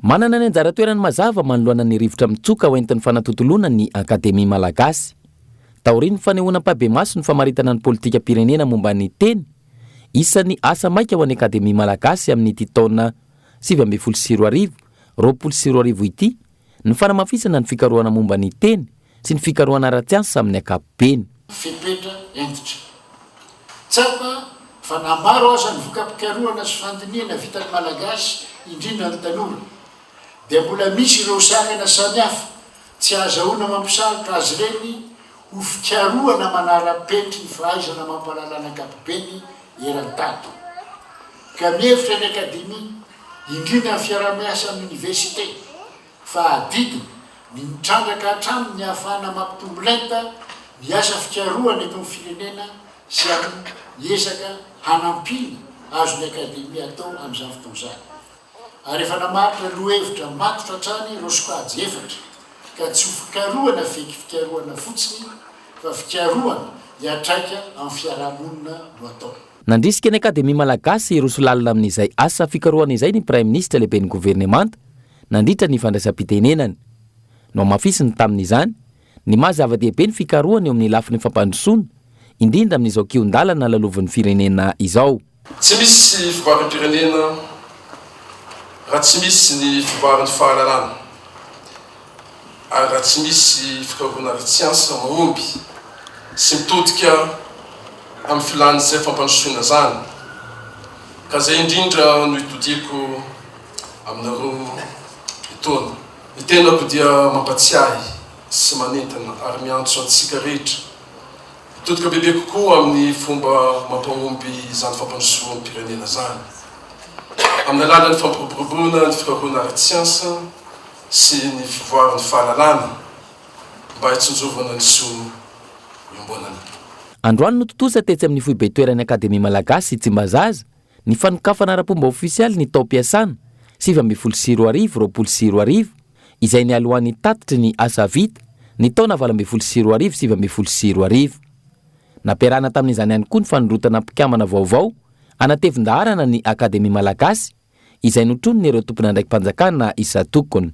Manana ny anjara toerany mazava manoloana ny rivotra mitsoka ho entin'ny fanatontoloana ny Akademia Malagasy. Taorian'ny fanehoana ampahibemaso ny famaritana ny politikam-pirenena momba ny teny, isan'ny asa maika ho an'ny Akademia Malagasy amin'ity taona 2019, 2020 ity ny fanamafisana ny fikarohana momba ny teny sy ny fikarohana ara-tsiansa amin'ny ankapobeny. Fepetra hentitra. Tsapa fa na maro aza ny voka-pikarohana sy fandinihana vitan'ny Malagasy, indrindra ny tanora, dia mbola misy ireo sakana samihafa tsy ahazahoana mampisalotra azy ireny ho fikarohana manara-penitry ny fahaizana amam-pahalalana ankapobeny eran-tany. Ka mihevitra ny Akademia, indrindra ny fiaraha-miasa amin'ny Oniversite, fa adidiny ny mitrandraka hatrany ny hahafahana mampitombo lenta ny asa fikarohana eto amin'ny firenena sy amin'ny ezaka hanampiana azon'ny Akademia atao amin'izany fotoana izany. Ary efa namaritra lohahevitra matotra hatrany ireo sokajy efatra ka tsy ho fikarohana feky fikarohana fotsiny fa fikarohana hiantraika amin'ny fiarahamonina no atao. Nandrisika ny Akademia Malagasy hiroso lalina amin'izay asa fikarohana izay ny Praiminisitra lehiben'ny governemanta nandritra ny fandraisam-pitenenany. Nohamafisiny tamin'izany ny maha zava-dehibe ny fikarohana eo amin'ny lafiny fampandrosoana, indrindra amin'izao kihon-dalana lalovin'ny firenena izao. Tsy misy fivoaram-pirenena raha tsy misy ny fivoaran'ny fahalalana ary raha tsy misy fikarohana ara-tsiansa mahomby sy mitodika amin'ny filan'izay fampandrosoana izany. Ka izay indrindra no itodiako aminareo etoana. Ny tenako dia mampatsiahy sy manentana ary miantso antsika rehetra hitodika bebe kokoa amin'ny fomba mampahomby izany fampandrosoam-pirenena izany, amin'ny alalan'ny fampiroboroboana ny fikarohana ara-tsiansa sy ny fivoaran'ny fahalalana mba hitsinjovana ny soa iombonana. Androany no tontosa tetsy amin'ny foibe toeran'ny Akademia Malagasy Tsimbazaza ny fanokafana ara-pomba ofisialy ny taom-piasana 2019, 2020, izay nialohan'ny tatitry ny asa vita ny taona 2018, 2019. Nampiarahana tamin'izany ihany koa ny fanondrotana mpikambana vaovao hanatevin-daharana ny Akademia Malagasy, izay notronin'ireo tompon'andraiki-panjakana isan-tokony.